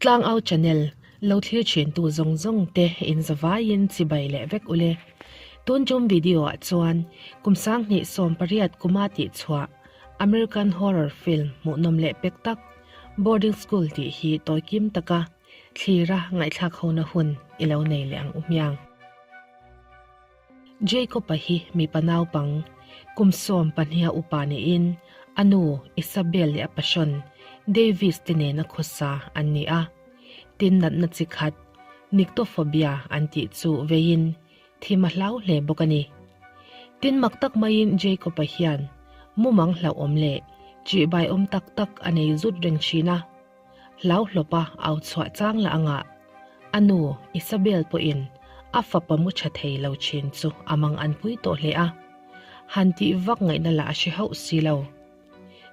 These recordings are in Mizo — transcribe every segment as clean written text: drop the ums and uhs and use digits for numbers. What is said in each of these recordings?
Tlangau channel lo thlir thintu zawng zawng te in zavaiin chibai leh vek ule. Tun tum video ah chuan kum 2018 kuma tih chhuah American horror film hmuhnawm leh pek tak Boarding School tih hi tawikim taka thlira ngaihthlak hona hun i lo nei leh ang u hmiang. Jacob-a hi mipa naupang kum 12 upa niin a nu Isabel leh a passion Davis te nena khawsa an ni a. Tin natna chi khat Nyctophobia an tih chu veiin thim a hlau hle bawk a ni. Tin mak tak maiin Jacob-a hian mumang hlauhawm leh ṭihbaiawm tak tak a nei zut reng ṭhin a. Hlau hlawpa au chhuah chang lah anga a nu Isabel pawhin a fapa mu tha thei lo thin chu a mang an pui tawh hle a, han tih vak ngaihna lah a hre hauh si lo.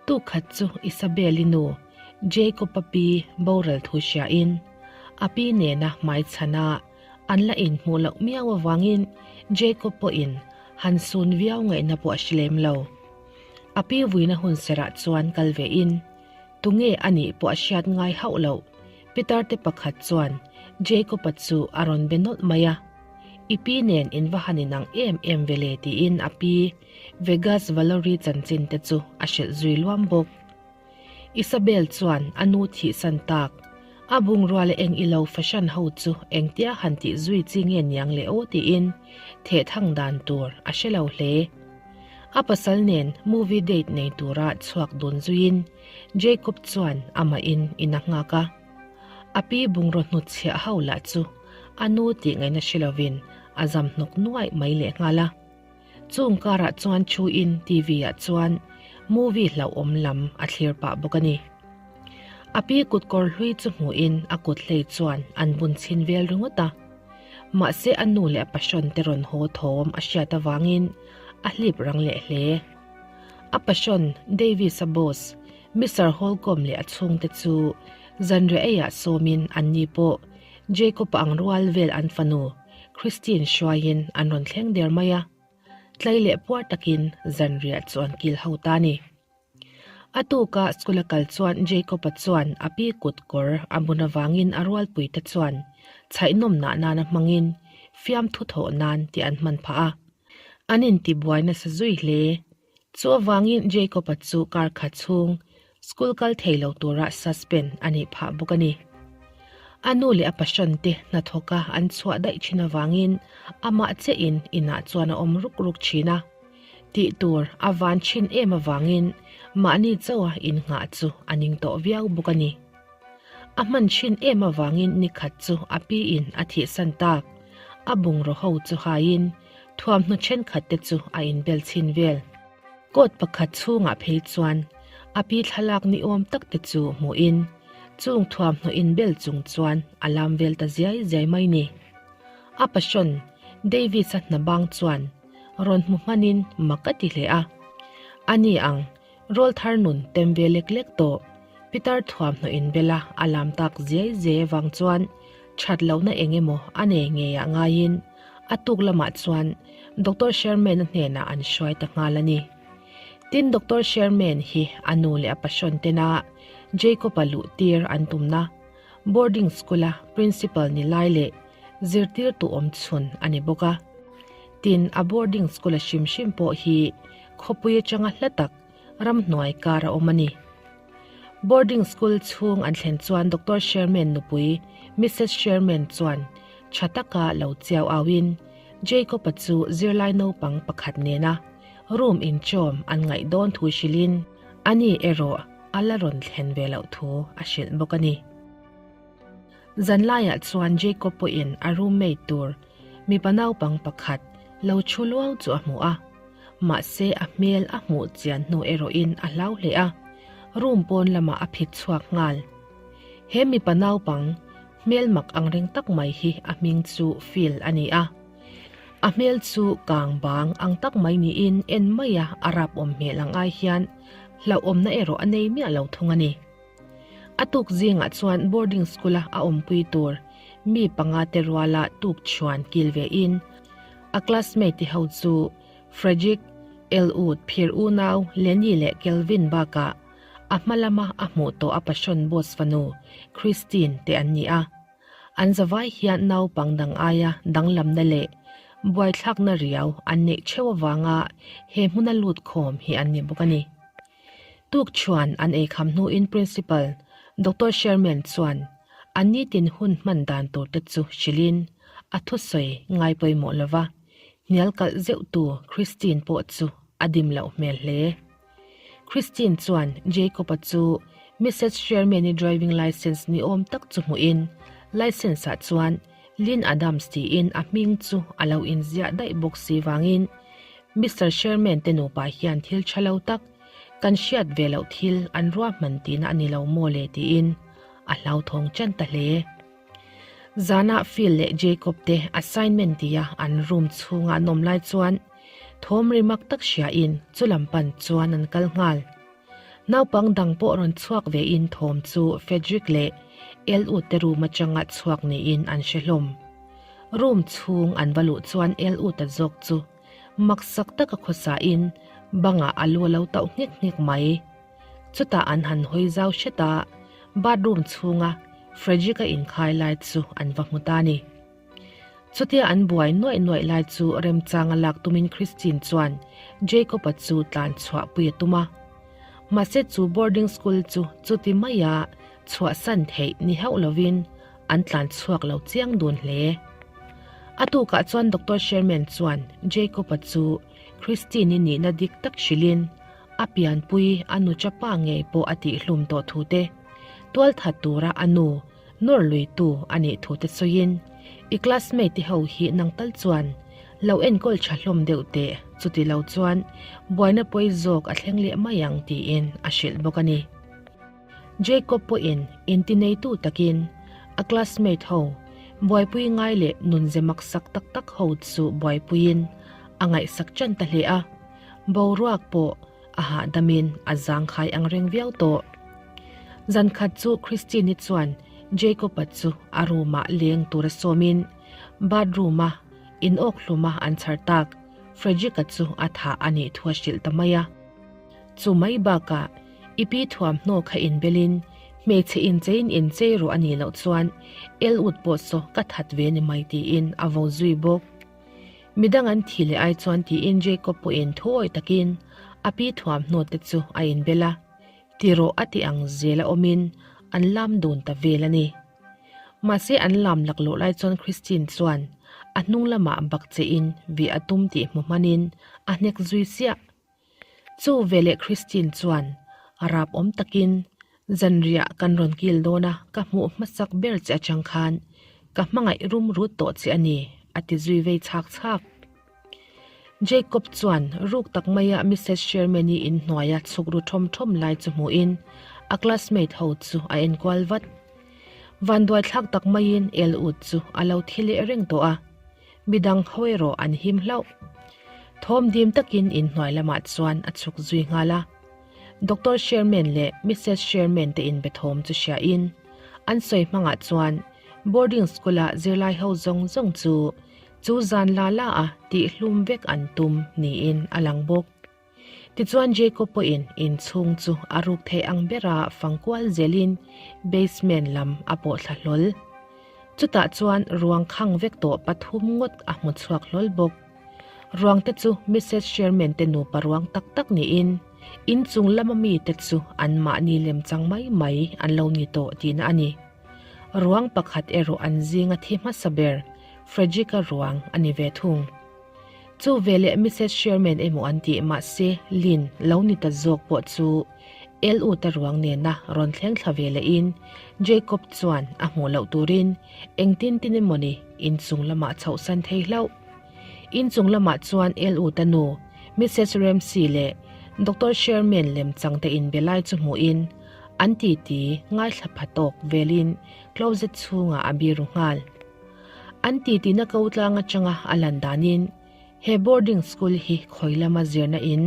Tuk khat chu Isabel-i nu Jacob-a pi boral thu hriain a pi nena hmai chhana an la inhmuh loh miau avangin Jacob pawhin han sun viau ngaihna pawh a hre lem lo. A pi vuina hun serah chuan kal vein Tunge a nih pawh a hriat ngai hauh loh. Pitar te pakhat chuan Jacob-a chu a rawn be nawlh mai a. I pi nen in va han inang em em ve le tiin a pi Vegas Valory chanchin te chu a hrilh zui luam bawk. Isabel chuan a nu thihsan tak, a bungrua leh eng ilo fashion ho chu engtia han tih zui chi nge niang le aw tiin thehthang dan tur a hre lo hle. A pasal nen movie date nei tura chhuak dun zuiin Jacob chuan amah in in a nghak a. A pi bungraw hnutchhiah ho lah chu a nu tih ngaihna hre lovin a zam hnawk nuaih mai lehnghal a. Chung karah chuan thu in TV ah chuan movie hlauhawm lam a thlir pah bawk a ni. A pi kutkawr hlui chu hmuhin a kut hlei chuan an bun chhin vel ringawt a. Mahse a nu leh a passion te rawn haw thawm a hriat avangin a hlip rang leh hle. A passion Davis-a boss Mister Holcomb leh a chhungte chu zanriah eiah sawmin anni pawh Jacob-a ang rual vel an fanu Christine hruaiin an rawn thleng der mai a. Tlai leh puar takin zanriah chu an kil ho ta a ni. A tuka school a kal chuan Jacob-a chuan a pi kut kawr a bun avangin a rualpuite chuan chhaihnawmnah nana hmangin fiamthu thawh nan tih an hman phah a. An intibuai nasa zui hle. Chu avangin Jacob-a chu kar khat chhung school kal thei lo tura suspend a nih phah bawk a ni. A nu leh a passion te hnathawka an chhuah daih thin avangin amah chiahin inah chuan a awm ruk ruk thin a. Tih tur a van thin em avangin mahni chauha innghah chu a ning tawh viau bawk a ni. A hman thin em avangin nikhat chu a piin a thihsan tak. A bungraw ho chu haiin thuamhnaw thenkhat te chu a inbel chhin vel. Coat pakhat chhungah phei chuan a pi thlalak ni awm tak te chu hmuhin chung thuamhnaw inbel chung chuan a lam vel ta ziai ziai mai ni. A passion Davis-a hna bang chuan rawn hmu hmanin mak a ti hle a. Ani ang, rawl thar nun tem ve lek lek tawh, pitar thuamhnaw inbela a lam tak ziai ziai avang chuan that lohna eng emaw a nei ngeiah ngaiin a tuk lamah chuan Doctor Sherman-a hnenah an hruai ta nghal a ni. Tin, Doctor Sherman hi a nu leh a passion tena Jacob-a luh tir an tumna boarding school-a principal ni lai leh zirtirtu awm chhun a ni bawk a. Tin, a boarding school a hrim hrim pawh hi khawpui atanga hla tak ramhnuai kar a awm a ni. Boarding school chhung an thlen chuan Doctor Sherman nupui Missus Sherman chuan tha taka lo chiau auin Jacob-a chu zirlai naupang pakhat nena room inchawm an ngaih dawn thu hrilhin ani erawh a la rawn thlen ve loh thu a hrilh bawk a ni. Zanlaiah chuan Jacob pawhin a roommate tur mipa naupang pakhat lo thu luau chu a hmu a, mahse a hmel a hmuh chian hnu erawhin a hlau hle a, room pawn lamah a phit chhuak nghal. He mipa naupang hmel mak angreng tak mai hi a hming chu Phil a ni a, a hmel chu kang bang ang tak mai niin en maia a rapawm hmel ang ai hian hlauhawmna erawh a nei miah lo thung a ni. A tuk zingah chuan boarding school-a a awmpui tur mi panga te ruala tuk chhuan kil ve in a classmate te ho chu Frederick, Elwood, phir unau Lenny leh Kelvin bakah A hma lama a hmuh tawh a passion boss fanu Christine te an ni a. An zavai hian naupang dang aia danglamna leh buaithlakna riau an neih theuh avanga he hmuna lut khawm hi an ni bawk a ni. Tuk chuan an eikham hnuin Principal Doctor Sherman chuan an nitin hun hman dan tur te chu hrilhin a thusawi ngai pawimawh lova hnial kalh zeuhtu Christine pawh chu a dim loh hmel hle. Christine chuan Jacob-a chu Mrs Sherman-i driving licence ni awm tak chu hmuhin licence-ah chuan Lynn Adams tiin a hming chu a lo inziah daih bawk si vangin Mister Sherman te nupa hian thil tha lo tak kan hriat ve loh thil an ruahman tihna a ni lo maw le tiin a hlauthawng ṭan ta hle. Zanah Phil leh Jacob te assignment tia an room chhunga an awm lai chuan thawm ri mak tak hriain chu lam pan chuan an kal nghal. Naupang dang pawh rawn chhuak vein thawm chu Frederick leh Elwood te room atanga chhuak niin an hre hlawm. Room chhung an va luh chuan Elwood-a zawk chu maksak taka khawsain bangah a lu a lo tauh nghek nghek mai. Chutah an han hawi zau hret a, bathroom chhunga Frederick-a inkhai lai chu an va hmu ta a ni. Chutia an buai nuaih nuaih lai chu remchanga lak tumin Christine chuan Jacob-a chu tlan chhuah pui a tum a. Mahse chu boarding school chu chuti maia chhuahsan theih ni hauh lovin an tlan chhuak lo chiang dun hle. A tukah chuan Doctor Sherman chuan Jacob-a chu Christine-i nihna dik tak hrilhin a pianpui a nu chapa ngei pawh a tihhlum tawh thu te, tualthat tura a nu nawr luitu a nih thu te sawiin, I classmate te ho hi nang tal chuan lo enkawl tha hlawm deuh teh, chuti lo chuan buaina pawi zawk a thleng leh mai ang tiin a hrilh bawk a ni. Jacob pawhin intineitu takin a classmate ho buaipui ngai leh nunze maksak tak tak ho chu buaipuiin a ngaihsak ṭan ta hle a, boruak pawh a hahdamin a zangkhai ang reng viau tawh. Zan khat chu Christine-i chuan Jacob-a chu a room-ah leng tura sawmin bathroom-a inawk hluma an chhar tak Frederick-a chu a thah a nih thu a hrilh ta mai a. Chu mai bakah i pi thuamhnaw kha inbelin hmeichhe incheiin inchei rawh a nih loh chuan Elwood pawh saw ka that ve ni mai tiin a vo zui bawk. Midang an thi leh ai chuan tiin Jacob pawhin thuawih takin a pi thuamhnaw te chu a inbel a. Ti rawh a ti ang zel a awmin an lam dun ta vel a ni. Mahse an lam laklawh lai chuan Christine chuan a hnung lamah bak chein vih a tum tih hmu hmanin a hnek zui siah. Chu veleh Christine chuan rap awm takin zanriah kan rawn kil dawn a ka hmuh hmasak ber che atang khan ka hmangaih rum rut tawh che a ni a ti zui vei chhak chhak. Jacob chuan ruk tak maia Mrs Sherman-i inhnuaia chhuk ru thawm thawm lai chu hmuhin a classmate ho chu a enkual vat. Vanduaithlak tak maiin Elwood chu a lo thi leh reng tawh a, midang ho erawh an him hlauh. Thawm dim takin inhnuai lamah chuan a chhuk zui nghal a. Doctor Sherman leh Mrs Sherman te inbe thawm chu hriain an sawi hmangah chuan boarding school-a zirlai ho zawng zawng chu Chu zan la la a tihhlum vek an tum niin a lang bawk. Tichuan Jacob pawhin inchhung chu a ruk theih ang bera fangkual zelin basement lam a pawh thla hlawl. Chutah chuan ruang khang vek tawh pathum ngawt a hmu chhuak hlawl bawk. Ruang te chu Mrs Sherman te nupa ruang tak tak niin inchung lama mite chu anmahni lemchang mai mai an lo ni tawh tihna a ni. Ruang pakhat erawh an zinga thi hmasa ber Frederick-a ruang a ni ve thung. Chu veleh Mrs Sherman emaw an tih mahse Lynn lo ni ta zawk pawh chu Elwood-a ruang nena rawn thleng thla ve lehin Jacob chuan a hmuh loh turin engtin tin emaw ni inchung lamah chhohsan thei hlauh. Inchung lamah chuan Elwood-a nu Mrs Ramsay leh Doctor Sherman lemchangte inbe lai chu hmuhin an titi ngaithla pha tawk velin closet chhungah a biru nghal. An titina ko tlang atanga a lan danin he boarding school hi khawi lama zirna in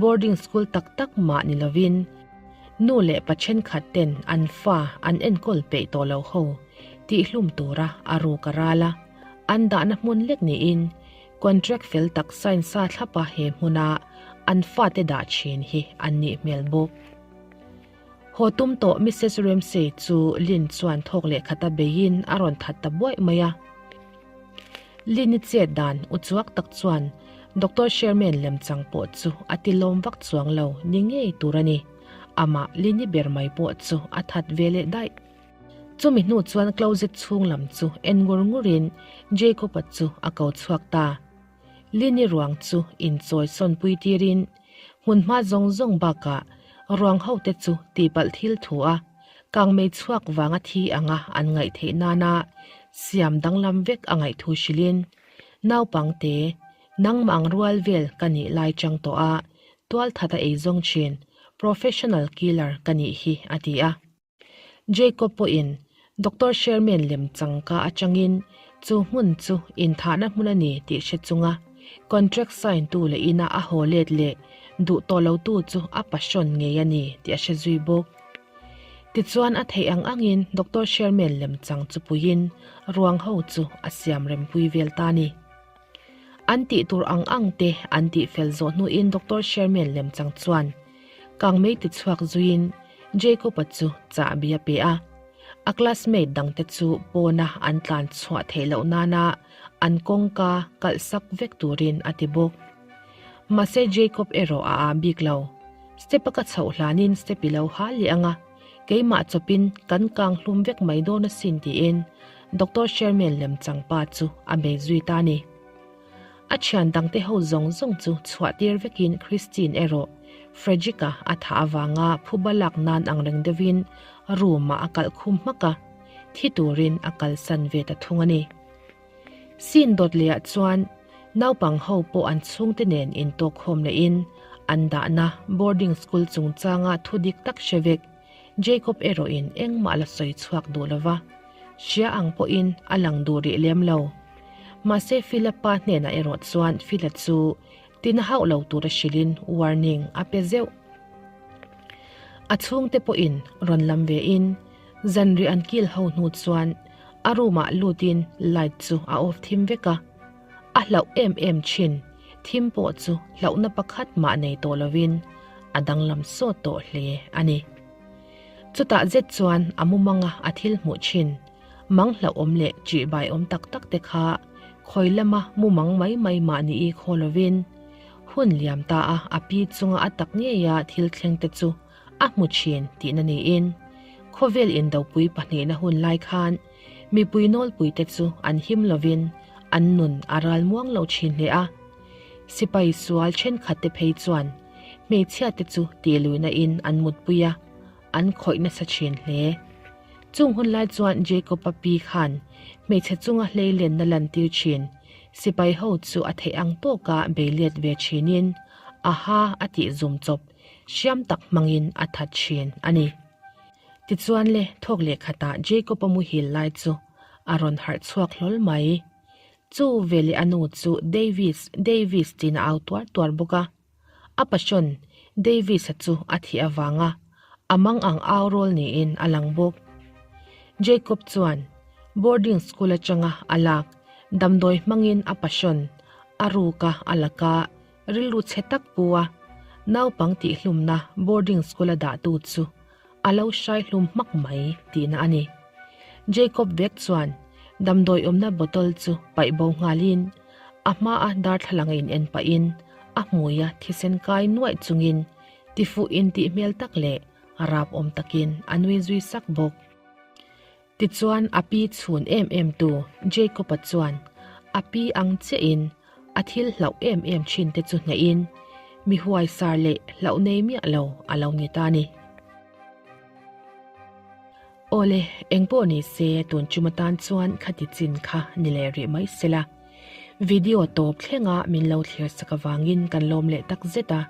boarding school tak tak mah ni lovin nu leh pa thenkhat ten an fa an enkawl peih tawh lo ho tihhlum tura a ruk a ral a, an dahna hmun lek niin contract fel tak sign sa thlapa he hmuna an fate dah thin hi an nih hmel bawk. Haw tum tawh Missus Ramsay chu Lynn chuan thawk leh khata beiin a rawn that ta buaih mai a. Lynn-i chet dan uchuak tak chuan Doctor Sherman lemchang pawh chu a ti lawm vak chuang lo ni ngei tur a ni. Amah Lynn-i ber mai pawh chu a that ve leh daih. Chumi hnu chuan closet chhung lam chu en ngur ngurin Jacob-a chu a ko chhuak ta. Lynn-i ruang chu inchawi sawn pui tirin Hmunhma zawng zawng bakah ruang hote chu tihpalh thil thu a, kangmei chhuak vanga thi anga an ngaih theih nana siam danglam vek a ngaih thu hrilhin, Naupangte, nangmah ang rual vel ka nih lai chang tawh a, tualthata ei zawng thin, professional killer ka nih hi, a ti a. Jacob pawhin Doctor Sherman lem changka atangin chu hmun chu inthahna hmun a ni tih hre chunga contract sign tu leh ina a haw let leh duh tawh lo tu chu a passion ngei a ni tih a hre zui bawk. Tichuan a theih ang angin Doctor Sherman lem chang chu puiin ruang ho chu a siam rempui vel ta a ni. An tih tur ang ang te an tih fel zawh hnuin Doctor Sherman lem chang chuan kangmei ti chhuak zuiin Jacob-a chu chahbi a pe a. A classmate dangte chu pawna an tlan chhuah theih loh nana an kawngka kalh sak vek turin a ti bawk. Mahse Jacob erawh a ah bik lo. Step-a ka chhoh hlanin step i lo hal leh ang a, keimah chawpin kan kang hlum vek mai dawn asin tiin Doctor Sherman lemchang pa chu a bei zui ta a ni. A thian dangte ho zawng zawng chu chhuah tir vekin Christine erawh Frederick-a a thah avanga phuba lak nan ang reng deuhin room-ah a kalh khum hmak a, thi turin a kalsan ve ta thung a ni. Scene dawt lehah chuan naupang ho pawh an chhungte nen intawkkhawm lehin an dahna boarding school chungchanga thu dik tak hre vek Jacob erawhin engmah la sawi chhuak duh lo va, hria ang pawhin a lang duh rih lem lo. Mahse Philip-a hnenah erawh chuan Phila chu tina hauh lo tura hrilhin warning a pe zeuh. A chhungte pawhin rawn lam vein zanriah an kil ho hnu chuan a room-ah lutin light chu a off thim vek a. A hlauh em em thin, thim pawh chu hlauhna pakhat mah nei tawh lovin a danglam sawt tawh hle a ni. Chutah zet chuan a mumanga a thil hmuh thin, mang hlauhawm leh ṭihbaiawm tak tak te kha khawi lama mumang mai mai mah ni i khaw lovin, hun liam ta a a pi chunga a tak ngeia thil thleng te chu a hmu thin tihna niin, khawvel indopui pahnihna hun lai khan mipui nawlpui te chu an him lovin an nun a ral muang lo thin hle a. Sipai sual thenkhat te phei chuan hmeichhia te chu tihluihna in an mutpui a, an khawih nasa thin hle. Chung hun lai chuan Jacob-a pi khan hmeichhe chunga hleilenna lantir thin sipai ho chu a theih ang tawka bei let ve thinin a ha a tih zum chawp hriam tak hmangin a that thin a ni. Tichuan le thawk leh khatah Jacob-a muhil lai chu a rawn harh chhuak hlawl mai. Chu veleh a nu chu Davis, Davis tiin a au tuar tuar bawk a. A passion, Davis-a chu a thih avanga a mang ang au rawl niin a lang bawk. Jacob chuan boarding school atanga a lak damdawi hmangin a passion a ruka a laka rilru chhe tak pu a, naupang tihhlumna boarding school a dahtu chu a lo hrai hlum hmak mai tihna a ni. Jacob vek chuan damdawi awmna bottle chu paih bo nghalin a hmaa darthlalang a in en pahin a hmuia thisen kai nuaih chungin tifuh intih hmel tak leh rap awm takin a nui zui sak bawk. Tichuan a pi chhun em em tu Jacob-a chuan a pi ang chiahin a thil hlauh em em thin te chu hnehin mi huaisar leh hlauh nei miah lo a lo ni ta a ni. Awle, engpawh ni se tun chum atan chuan khati chin kha ni leh rih mai sela. Video tawp thlenga min lo thlir sak avangin kan lawm leh tak zet a.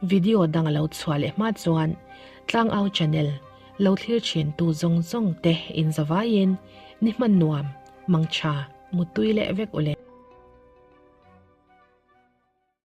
Video dang a lo chhuah leh hma chuan Tlangau Channel lo thlir thin tu zawng zawng te in zavaiin ni hman nuam, mangtha, muttui leh vek ule.